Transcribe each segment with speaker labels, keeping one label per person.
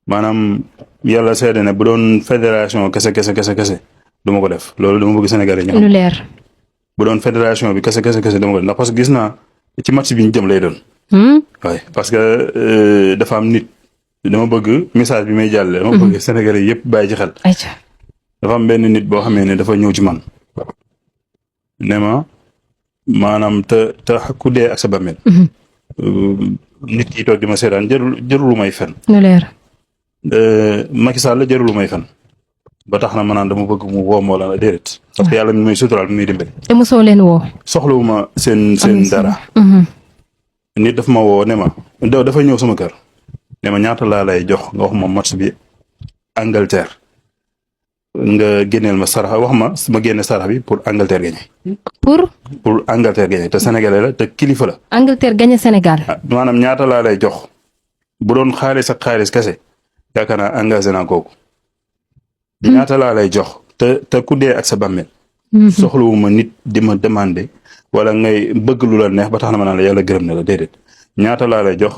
Speaker 1: maanaam yàlla seede ne bu doon fédération kese du ma ko def loolu dama bëgg Sénégalais ñu xam.
Speaker 2: lu leer.
Speaker 1: bu doon fédération bi kese dama ko def ndax parce que gis naa ci match bi ñu jëm lay doon. waaye parce que dafa am nit dama bëgg message bi may jàlle dama bëgg Sénégalais yëpp bàyyi ci xel. dafa am benn nit boo xamee ne dafa ñëw ci man ne ma maanaam te ku dee ak sa bàmmeel. nit ki toog di ma seetaan jërul may fen.
Speaker 2: lu leer.
Speaker 1: Macky Sall jërul may fen. ba tax na ma naan dama bëgg mu woo moo la déedéet. parce que yàlla mi may suturaal mi muy dimbali.
Speaker 2: te mosoo leen woo.
Speaker 1: soxlawuma seen dara. nit daf ma woo ne ma dafa ñëw sama kër. ne ma ñaata laa lay jox nga wax ma match bi Angleterre. nga génneel ma sarax wax ma génne sarax bi pour Angleterre gagné. pour Angleterre gagné te Sénégalais la te kilifa la.
Speaker 2: Angleterre gagné Sénégal.
Speaker 1: maanaam ñaata laa lay jox bu doon xaalis ak xaalis kese yaakaar naa engagé naa kooku. ñaata laa lay jox te ku dee ak sa bàmmeel. soxlawuma nit di ma demander wala ngay bëgg lu la neex ba tax na ma naan la yàlla gërëm na la déedéet ñaata laa lay jox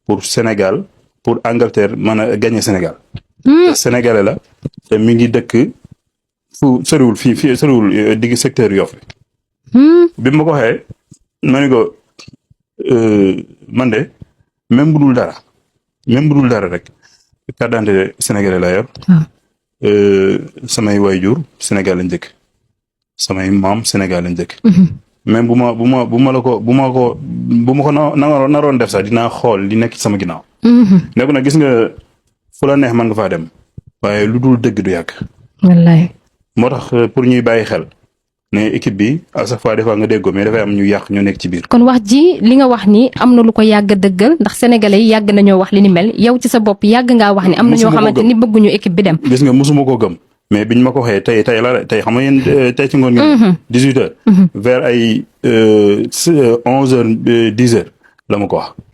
Speaker 1: pour Sénégal pour Angleterre mën a gagné Sénégal. Sénégalais la te mi ngi dëkk fu soriwul fii soriwul digg secteur Yoff bi ma ko waxee ma ne ko man de même bu dul dara rek carte d'identité sénégalais la yor. samay waajur Sénégal lañ dëkk samay maam Sénégal lañ dëkk. même bu ma ko naroon def sax dinaa xool li nekk ci sama ginnaaw. nekk na gis nga fu la neex mën nga faa dem waaye lu dul dëgg du yàgg.
Speaker 2: wallaay.
Speaker 1: moo tax pour ñuy bàyyi xel ne équipe bi à chaque fois des fois nga déggoo mais dafay am ñu yàq ñu nekk ci biir.
Speaker 2: kon wax ji li nga wax ni am na lu ko yàgg dëggal ndax sénégalais yi yàgg nañoo wax li ni mel yow ci sa bopp yàgg ngaa wax ni am na ñoo xamante ni bëgguñu équipe bi dem.
Speaker 1: gis nga mosuma koo gëm mais biñ ma ko waxee tey xam nga yéen tey ci ngoon ngeen. 18h. vers ay 11h 10h la ma ko wax.